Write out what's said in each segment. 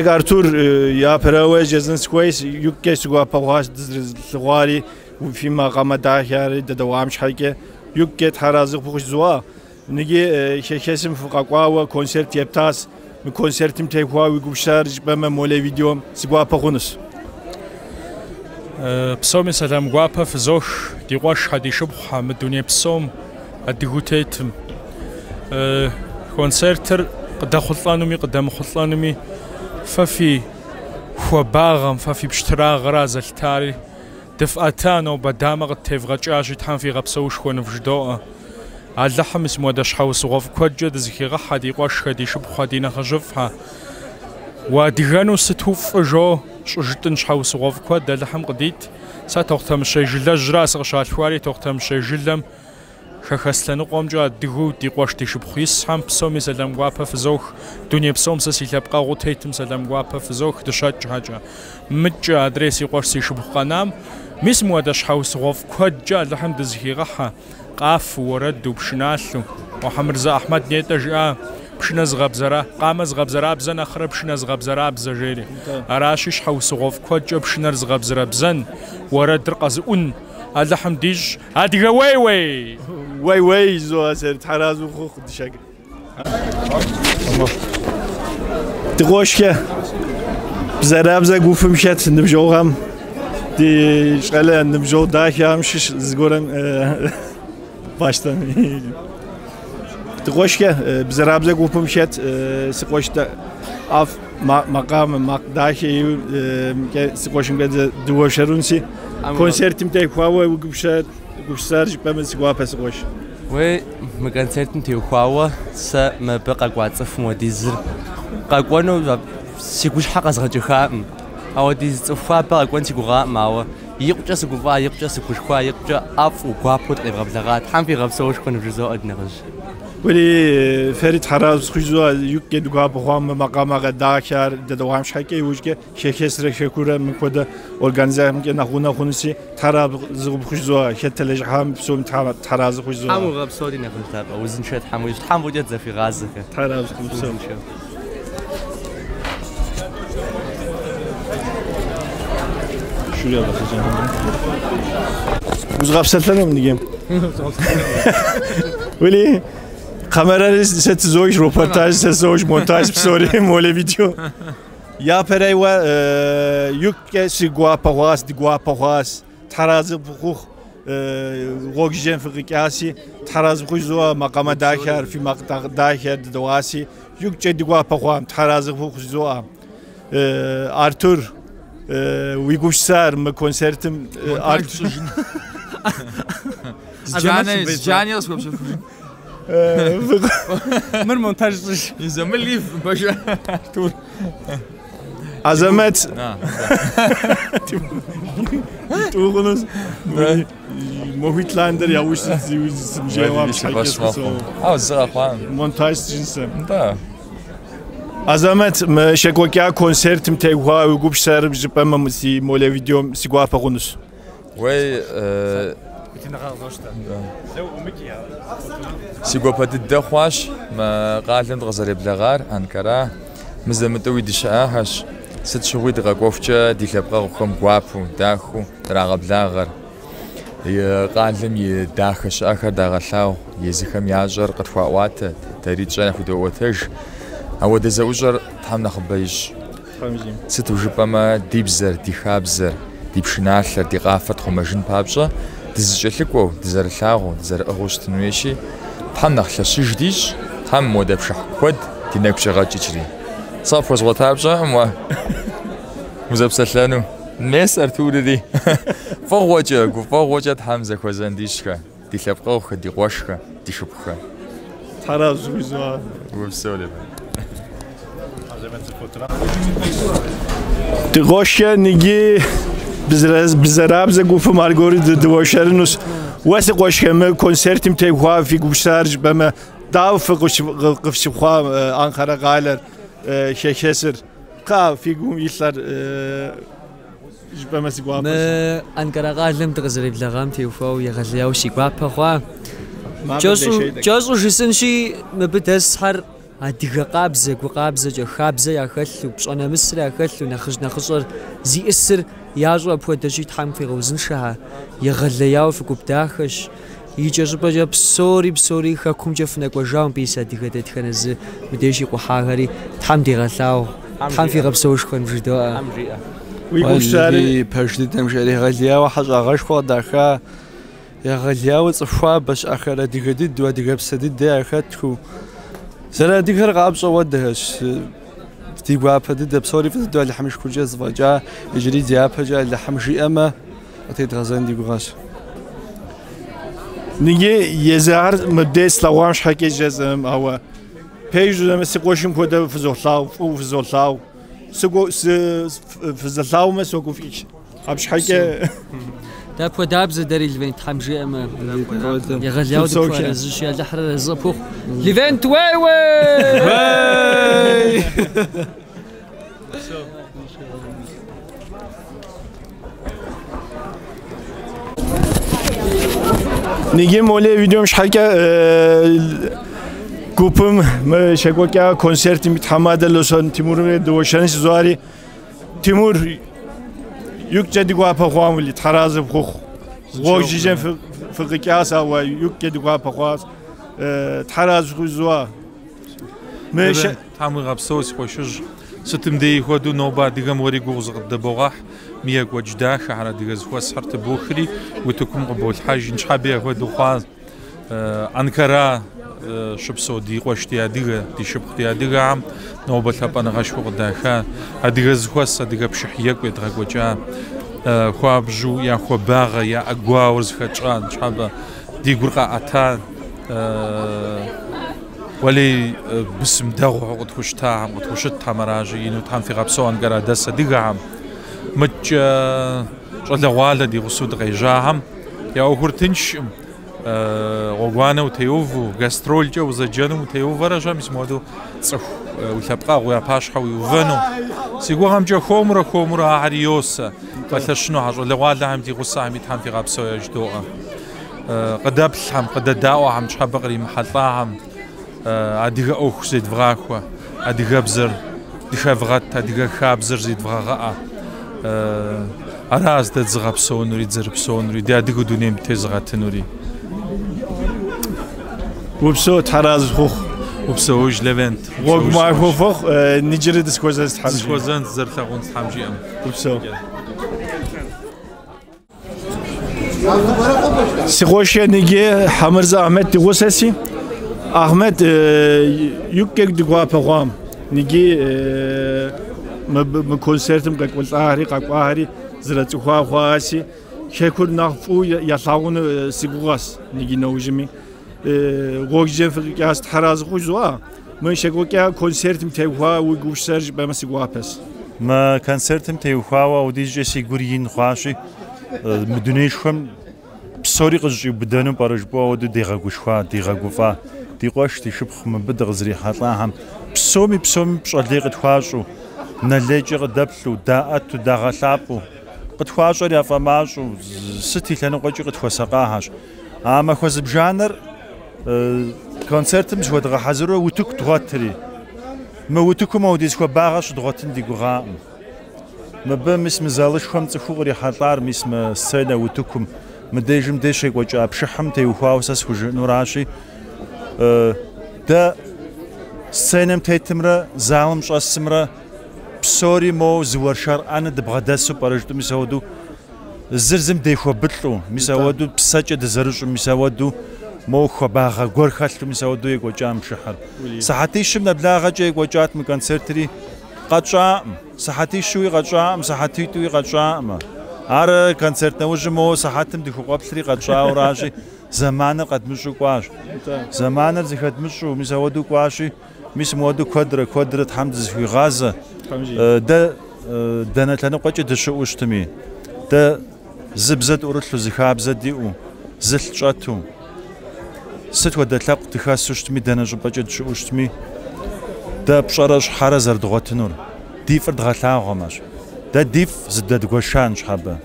Артур япэрауэ жезӏэн сыхуейщ, икъукӏэ си гуапэ хъуащ дызэрылъэгъуари, фи макъамэ дахэри дэдэуам щхьэкӏэ. Икъукӏэ тхьэразы фыхъу жызоӏэ. Ныги Хэхэсым фыкъэкӏуауэ концерт ептащ. Мы концертым теухуа уи гупсысэр жыпӏэмэ молэ видеом си гуапэ хъунущ. Псоми сэлам гуапэ фызох, ди къуэшхьэ, ди шыпхъухьэ, мы дуней псом адыгэу тетым. Концертыр къыдэхъулӏэнуми къыдэмыхъулӏэнуми фэ фи хуабагъэм, фэ фи пщтырагъэра зэлъытари. Дыфӏэта нобэ дамэ къыттевгъэкӏащи, Тхьэм фигъэпсэушхуэ нывжыдоӏэ. Алыхьым мис мыуэдэ щхьэусыгъуэфӏ куэдкӏэ дызыхигъэхьэ ди къуэшхэ, ди шыпхъухэ, ди нэхъыжьыфӏхэ. Уадыгэну сыту фӏы жо щӏыжытӏын щхьэусыгъуэфӏ куэд Алыхьым къыдит. Сэ Тохъутэмыщей жылэжьра сыкъыщалъхуари Тохъутэмыщей жылэм хэхэс лъэныкъуэмкӏэ адыгэу ди къуэш ди шыпхъу исхэм псоми сэлам гуапэ фызох. Дуней псом сэ си лъэпкъэгъуу тетым сэлам гуапэ фызох дыщэкӏхэкӏэ. Мыкӏэ адрей си къуэш си шыпхъу къэнам, мис мыуэдэ щхьэусыгъуэфӏ куэдкӏэ Алыхьым дызыхигъэхьэ. Къафу, уэрэду, пшыналъэу. Мо Хьэмырзэ Ахьмэд нетӏэ жиӏа пшынэ зыгъэбзэра, къамэ зыгъэбзэрабзэ нэхърэ пшынэ зыгъэбзэрабзэ жери. Аращи щхьэусыгъуэфӏ куэдкӏэ пшынэр зыгъэбзэрэбзэн, уэрэдыр къэзыӏун Алыхьым дищӏ. Адыгэ уей-уей! Уей-уей, жызоӏэ сэри, тхьэразы ухъу дыщэк. Ди къуэшхэ, бзэрабзэ гупым хэт ныбжьэгъухэм ди щӏалэ ныбжьэгъу дахэхэм щыщ зыгуэрым бащтэн. Ди къуэшхэ, бзэрабзэ гупым хэт си къуэш ӏэфӏ макъамэ, макъ дахэ иӏэу си къуэшымкӏэ дыуэршэрынси. Концертым теухуауэ уи гупсысэр жыпӏэмэ си гуапэ си къуэш. Уей, мы концертым теухуауэ сэ мыбы къэкӏуа цӏыхум хуэдизыр къэкӏуэну си гущхьэ къэзгъэкӏыхакъым. Ауэдиз цӏыху хуабэ къэкӏуэн си гугъакъым, ауэ икъукӏэ сыгуфӏа, икъукӏэ сыгушхуа, икъукӏэ ӏэфӏу, гуапэу дыкъевгъэблэгъа. Тхьэм фигъэпсэушхуэ нывжызоӏэ ди нэхъыжь. Уэри фэри тхьэразы фыхъу икъукӏэ ди гуапэ хъуам мы макъамэ дахэр дэдэуам щхьэкӏэ иужькӏэ Хэхэсрэ хэкурэ мыпхуэдэ организацэмкӏэ нэхъ гъунэгъу хъунуси, тхьэразы къыпхужызоӏэ, хэт телэжьыхьам псоми тхьэразы хужызоӏэ. Тхьэм уигъэпсэу ди нэхъыжь лъапӏэ, узыншэ Тхьэм уищӏ, Тхьэм фӏыкӏэ дызэхуигъазэхэ. Тхьэразы хъупсэу. Şuraya bakacağım. Узгъэпсэлъэнум ныги. Уэли камерэр сэ тызош, репортаж сэ сош, монтаж псори, молэ видео. Япэрейуэ икъукӏэ си гуапэ хъуащ, ди гуапэ хъуащ. Тхьэразы фыхъуху гъуэгу жыжьэм фыкъикӏаси, тхьэразы фыхъу макъамэ дахэр, фи макъ дахэр дыдэуаси, икъукӏэ ди гуапэ хъуам, тхьэразы фыхъу жызоӏэ. Артур, уи гупсысэр мы концертым Артур. Зджани къысхуэпщэхужын. Мыр монтаж щӏыж. Изэмылиф, бажэ Артур. Азэмэт. Тӏугъунус. Мохуитландер яужь сымжеуам щхьэкӏэ. Ауэ зыгъэхъуам. Монтаж сщӏынсэ. Нтӏэ. Азэмэт, мы щекӏуэкӏа концертым теухуа уи гупсысэр жыпӏэмэ си молэ видеом си гуапэ хъунущ. Уей, си гуапэ дыдэ хъуащ мы къалэм дыкъызэреблэгъар, Анкара. Мызэ-мытӏэуи дыщыӏахэщ. Сыт щыгъуи дыкъэкӏуэхукӏэ ди лъэпкъэгъухэм гуапэу, дахэу драгъэблагъэр. Къалэм и дахэ щыӏэхэр дагъэлъагъу, езыхэм ящӏэр къытхуаӏуатэ, дэри тщӏэр яхудоӏуэтэж. Ауэдэ зэӏущӏэр Тхьэм нэхъыбэ ищӏ. Сыту жыпӏэмэ, ди бзэр, ди хабзэр, ди пшыналъэр, ди къафэр тхъумэжын папщӏэ дызэкӏэлъыкӏуэу, дызэрылъагъуу, дызэрыӏыгъыу щытын хуейщи, Тхьэм нэхъ лъэщыж дищӏ, Тхьэм модэ пшыхь куэд ди нэгу щӏигъэкӏ иджыри. Сэ къыпхуэзгъуэта пщӏэкъым уэ узэпсэлъэну. Мес Артурри. Фӏыгъуэкӏэ, гуфӏэгъуэкӏэ Тхьэм зэхуэзэн дищӏхэ, ди лъэпкъэгъухэ, ди къуэшхэ, ди шыпхъухэ. Тхьэразы жызоӏэ. Упсэу, Леван. Ди къуэшхэ ныги бзэрабзэ гупым аргуэру дыуэршэрынущ. Уэ си къуэшхэ мы концертым теухуа фи гупсысэр жыпӏэмэ, дауэ фыкъыфщыхъуа Анкара къалэр, Хэхэсыр? Кхъа фи гум илъэр жыпӏэмэ си гуапэщ. Мы Анкара къалэм дыкъызэреблэгъам теухуауэ егъэлеяуэ си гуапэ хъуа. Кӏэщӏу жысӏэнщи, мыбы дэсхэр Адыгэ къабзэ, гу къабзэкӏэ, хабзэ яхэлъу, пщӏэ нэмысыр яхэлъу, нэхъыжь нэхъыщӏэр зиӏысыр ящӏэу апхуэдэщи, Тхьэм фигъэузыншэхьэ, егъэлеяуэ фыгуп дахэщ. Икӏэщӏыпӏэкӏэ псори, псори хэкумкӏэ фынэкӏуэжауэ мыбы ис адыгэ дэтхэнэ зы мыбдеж икъухьахэри Тхьэм дигъэлъагъу, Тхьэм фигъэпсэушхуэн вжыдоӏэ. Уи гупсысэри? Пэж дыдэм жиӏэр егъэлеяуэ хьэщӏагъэшхуэ къыдаха, егъэлеяуэ цӏыху хуабэ щыӏэхэр, адыгэ дыдэу, адыгэпсэ дыдэ яхэтхэу. Зэрыадыгэр къапщӏэ хуэдэхэщ. Ди гуапэ дыдэ псори фӏы дыдэу Алыхьым и шыкуркӏэ зэфӏэкӏа, иджыри дяпэкӏэ Алыхьым жиӏэмэ, къытедгъэзэн ди гугъэщ. Ныги езыхэр мыбдеж слъэгъуам щхьэкӏэ жесӏэм, ауэ пэжу си къуэшым хуэдэ фызолъагъу, фӏыуэ фызолъагъу. Фызэлъагъумэ согуфӏыкӏ. Абы щхьэкӏэ Дэ апхуэдабзэ дэри Левент Тхьэм жиӏэмэ, егъэлеяуэ дыпхуэарэзыщи, Алыхьыр арэзы къыпхухъу. Левент уей-уей! Уей! Ныги молей видеом щхьэкӏэ гупым мы щекӏуэкӏа концертым и тхьэмадэ Лосэн Тимуррэ дыуэршэрын жызоӏэри, Тимур икъукӏэ ди гуапэ хъуам уэли, Тхьэразэ пхухъу. Гъуэгу жыжьэм фыкъикӏащ, ауэ икъукӏэ ди гуапэ хъуащ. Тхьэразэ хъу жызоӏэ. Мы Тхьэм уигъэпсэу, си къуэшыжь. Сытым деи хуэдэу нобэ адыгэм уэри гугъу зыкъыддэбогъэхь. Мы екӏуэкӏ дахэхэр, адыгэ зэхуэсхэр тыбохри, утыкум къыболъхьэж. Ныщхьэби апхуэдэу хъуа. Анкара щыпсэу ди къуэш ди адыгэ, ди шыпхъу ди адыгэхэм нобэ лъапӏэныгъэшхуэ къыдаха. Адыгэ зэхуэс, адыгэ пшыхь екӏу едгъэкӏуэкӏа. Хуабжьу я хуабагъэ, я ӏэгуауэр зыхэтщӏа, ныщхьэбэ ди гур къаӏэта. Уэлей бысым дэгъуэу къытхущытахэм, къытхущытхэм аращи, ину Тхьэм фигъэпсэу Анкара дэс адыгэхэм. Мыткӏэ щӏалэгъуалэ ди гъусэу дыкъежьахэм я ӏуэхур тыншкъым. Гъуэгуанэ утеувэу, гастролкӏэ узэджэну утеувэрэ щэ, мис мыуэдэу цӏыху уи лъэпкъэгъу я пащхьэ уиувэну. Си гугъэмкӏэ хуэмурэ хуэмурэ ахэри йосэ. Пэлъэщыну а щӏалэгъуалэхэм ди гъусэхэми Тхьэм фигъэпсэу яжыдоӏэ. Къыдэплъхэм, къыдэдаӏуэхэм, ныщхьэбэ къримыхьэлӏахэм адыгэ ӏуэху зедвгъахуэ, адыгэбзэр дыхэвгъэт, адыгэ хабзэр зедвгъэгъэӏэ. Аращ дэ дызыгъэпсэунури, дызэрыпсэунури, ди адыгэу дунейм дытезыгъэтынури. Упсэу, Тхьэразэ хъухъу. Упсэуж, Левент. Гъуэгу махуэ фыхъу, ныджыри дызэхуэзэнщ Тхьэм жиӏэм. Дызэхуэзэн, дызэрылъагъунщ Тхьэм жиӏэм. Упсэу. Си къуэшэ ныги Хьэмырзэ Ахьмэд ди гъусэси. Ахьмэд икъукӏэ ди гуапэ хъуам. Ныги мы концертым къекӏуэлӏахэри къэкӏуахэри зэрыцӏыхуа хъуаси. Хэкур нэхъ фӏыуэ ялъагъуну си гугъэщ ныги нэужьми. Гъуэгу жыжьэм фыкъикӏащ, Тхьэразэ хъу жызоӏэ. Мы щекӏуэкӏа концертым теухуа уи гупсысэр жыпӏэмэ си гуапэщ. Мы концертым теухуауэ апхуэдизкӏэ си гур ин хъуащи, мы дунеишхуэм псори къызэщӏиубыдэну пӏэрэ жыпӏэу ауэдэу дигъэгушхуа, дигъэгуфӏа. Ди къуэш, ди шыпхъу мыбы дыкъызрихьэлӏахэм псоми псоми пщӏэ лей къытхуащӏу, нэ лейкӏэ къыдэплъу, даӏэту, дагъэлъапӏэу, къытхуащӏэр яфӏэмащӏэу, сыт и лъэныкъуэкӏи къытхуэсакъахэщ. А махуэ зыбжанэр концертым зыхуэдгъэхьэзыру утыку дгъуэтри, мы утыкум ауэдиз хуабагъэ щыдгъуэтын ди гугъакъым. Мыбы мис мы залышхуэм цӏыхуу кърихьэлӏар, мис мы сценэ утыкум, мыдежым деж щекӏуэкӏа пшыхьым теухуауэ сэ схужыӏэнуращи, дэ сценэм тетымрэ залым щӏэсымрэ псори моуэ зы уэршэр ӏэнэ дыбгъэдэсу пӏэрэ жытӏэу мис ауэдэу зыр зым дехуэбылӏэу, мис ауэдэу псэкӏэ дызэрыщӏу, мис ауэдэу моуэ хуабагъэ гуэр хэлъу, мис ауэдэу екӏуэкӏа мы пшыхьыр. Сыхьэтищым нэблагъэкӏэ екӏуэкӏат мы концертри, къэтщӏакъым. Сыхьэтищуи къэтщӏакъым, сыхьэтитӏуи къэтщӏакъым. Ар концерт нэужьым моуэ сыхьэтым дыхукъуэплъри къэтщӏауращи, зэманыр къэдмыщӏу кӏуащ. Зэманыр зыхэдмыщӏу, мис ауэдэу кӏуащи, мис мыуэдэу куэдрэ, куэдрэ Тхьэм дызыхуигъазэ. Дэ дэнэ лъэныкъуэкӏэ дыщыӏэу щытми, дэ зы бзэ тӏурылъу, зы хабзэ диӏэу, зылъ тщӏэту, сыт хуэдэ лъэпкъ дыхэсу щытми, дэнэ щӏыпӏэкӏэ дыщыӏэу щытми, дэ пщӏэрэ щхьэрэ зэрыдгъуэтынур, ди фӏыр дгъэлъагъуэмэщ. Дэ дифӏ зыдэдгуэша ныщхьэбэ.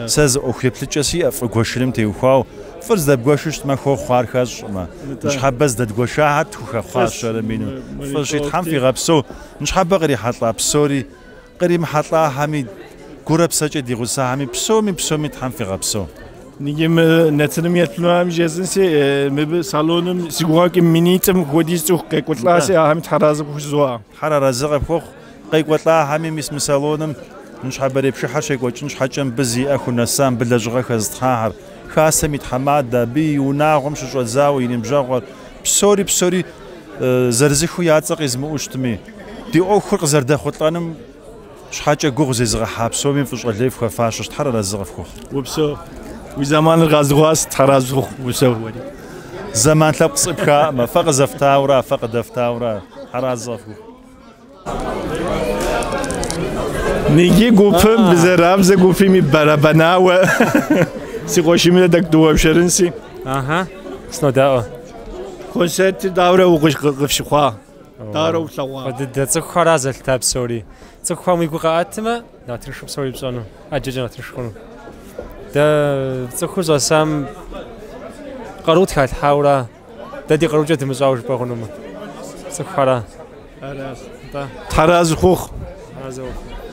Сэ зы ӏуэху еплъыкӏэ сиӏэ фӏы гуэшыным теухуауэ, Фӏыр здэбгуэшу щытмэ, хохъуэ, ар хэщӏмэ. Ныщхьэбэ здэдгуэшахэр тхухэхъуащ щэрэ мину. Фӏыщи, Тхьэм фигъэпсэу. Ныщхьэбэ кърихьэлӏа псори, къримыхьэлӏахэми, гурэ псэкӏэ ди гъусахэми, псоми, псоми Тхьэм фигъэпсэу. Иджы мы нэтыным еплъынухэм жесӏэнси, мыбы салоным си гугъэкӏым минитӏым хуэдиз цӏыху къекӏуэлӏаси, ахэми Тхьэразэ къыхузоӏэ. Тхьэр арэзы къыпхухъу, къекӏуэлӏахэми мис мы салоным ныщхьэбэрей пшыхьэр щекӏуэкӏын щхьэкӏэ мыбы зи ӏэ хунэса, мыбы лэжьыгъэ хэзытхьахэр, хасэм и тхьэмадэ, абы и унагъуэм щыщӏэдзауэ и ныбжьэгъуэр, псори, псори зэрызыхыу я цӏэ къизмыӏуэу щытми, ди ӏуэхур къызэрыдэхъулӏэным щхьэкӏэ гугъу зезыгъэхьа псоми фӏыщӏэ лей фхуэфащэщ, Тхьэр арэзы къыфхухъу. Упсэу. Уи зэманыр къэзыгъуащ, Тхьэразэ къыхухъу, упсэу уэри. Зэман лъэпкъ сӏыпхаӏымэ, фэ къызэфтаура, фэ къыдэфтаура, Тхьэразэ къыфхухъу. Ниги гупым бзэрабзэ гупым и бэрэбэнауэ си къуэшымрэ тӏэкӏу дыуэршэрынси. Аха, сынодаӏуэ. Концертыр дауэрэ укъыфщыхъуа? Дауэрэ улъэгъуа? Фӏы дыдэ цӏыхухэращ зэлъыта псори. Цӏыхухэм уи гу къаӏэтмэ, нэхъ тыншу псори пщӏэну, ӏэджэкӏэ нэхъ тынш хъуну. Дэ цӏыхуу щӏэсам къару тхалъхьауэра, дэ ди къарукӏэ дымыщӏауэ жыпӏэ хъунумэ. Цӏыхухэращ. Аращ. Тхьэразэ хухъу. Тхьэразэ ухъу.